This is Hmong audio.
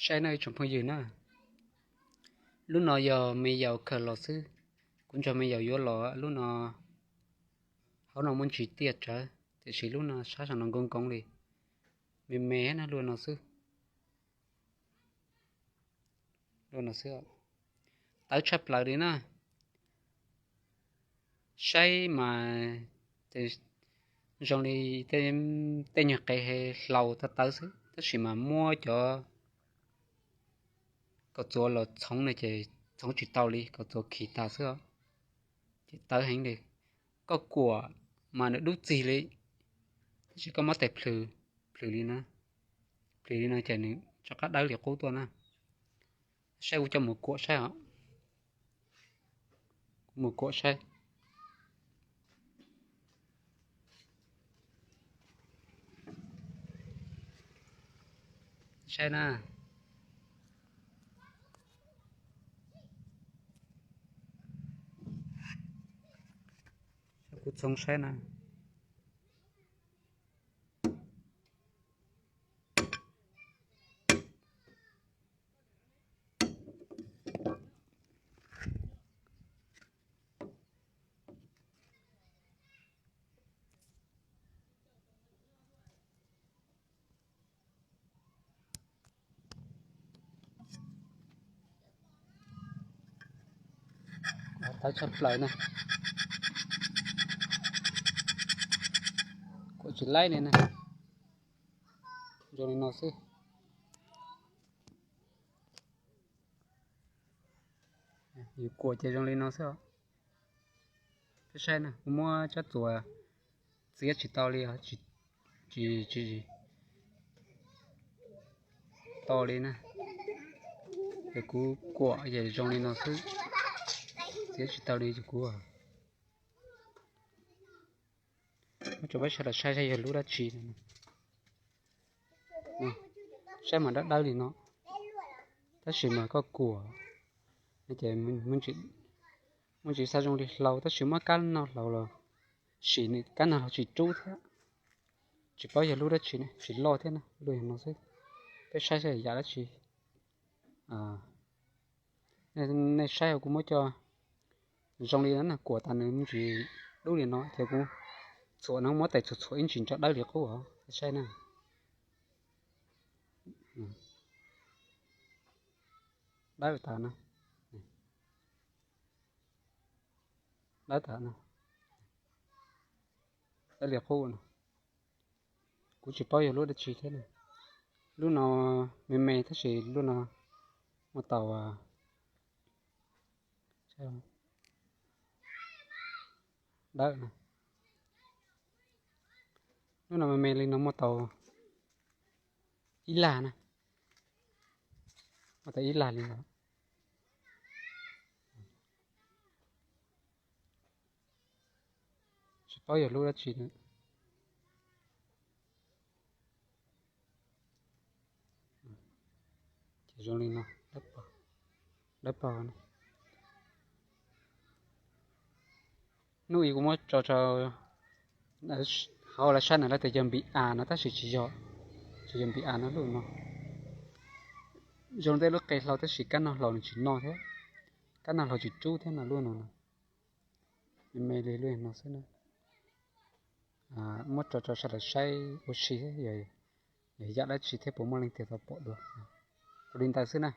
Saib no ib tsoom phooj ywg na, lub no yog me yaus khaws los xwb. Kuv nrog me yaus yuav los lub no, hauv no muaj ntsis tiaj rawv, tiam sis lub no sab saum no nkoos nkoos li, me me na, lub no xwb. Lub no xwb, tawv tshaj plaws li na. Saib mas zoo li tej nyuag qe hlau tawv tawv xwb, tab sis mas muab cov kaus txuas los txhoov no ces txhoov tsis tau li, kaus txuas khi tas xwb os. Ces tawv heev li. Koj kuam mas nws dub txig li, tab sis koj muab tes plhws, plhws li na, plhws li no ces nws rov qab dawb li qub tuaj na. Saib kuv coj mus kuam saib os. Kuv mus kuam saib. Saib na. Kuv txhoov saib na. Tawv tshaj plaws na. Kuam tsis laib li na. Zoo li no xwb. Yus kuam ces zoo li no xwb os. Peb saib na, kuv muab tsab txuas txiav tsis tau li, tsis, tsis to li na. Ces kuv kuam ces zoo li no xwb. Txiav tsis tau li ces kuv muab rau peb sawv daws saib saib yog lub dab tsi. Saib mas dawb dawb li no, tab sis mas koj kuam ces muaj ntsis xav zoo li hlau, tab sis muab kab noj hlau los sim nws kab noj hlau tsis rub thiab. Tsis paub yog lub dab tsi ne, tsis loj thiab na, lub yog no xwb. Peb saib saib yam dab tsi. Nej saib kuv muab coj zoo li no na, kuam tas nws muaj ntsis dub li no ces kuv txhuam no, muab tais txhuam txhuam ib ntsis nrov dawb li qub os, saib na. Dawb tas na. Dawb tas na. Dawb li qub no. Kuv tsis paub yog lub dab tsi thiab na. Lub no me me tab sis lub no muaj tau dawb na. Lub no me me li no muaj tau ib lag na. Muaj tau ib lag li no. Tsis paub yog lub dab tsi na. Ces zoo li no, dawb paug. Hnub ib kuv muab tso rau hauv lawv saib na, lawv tias yog npim as no tab sis tsis yog, tsis yog npim as no, lub no zoo tej lub qe hlau tab sis kab noj hlau nws tsis noj thiab, kab noj hlau tsis rub thiab no, lub no no. Me me li lub no xwb na. Muab tso rau sawv daws saib ua si thiab, yog yam dab tsi thiab puas muaj leej twg tau pom dua. Ua li ntawd xwb na.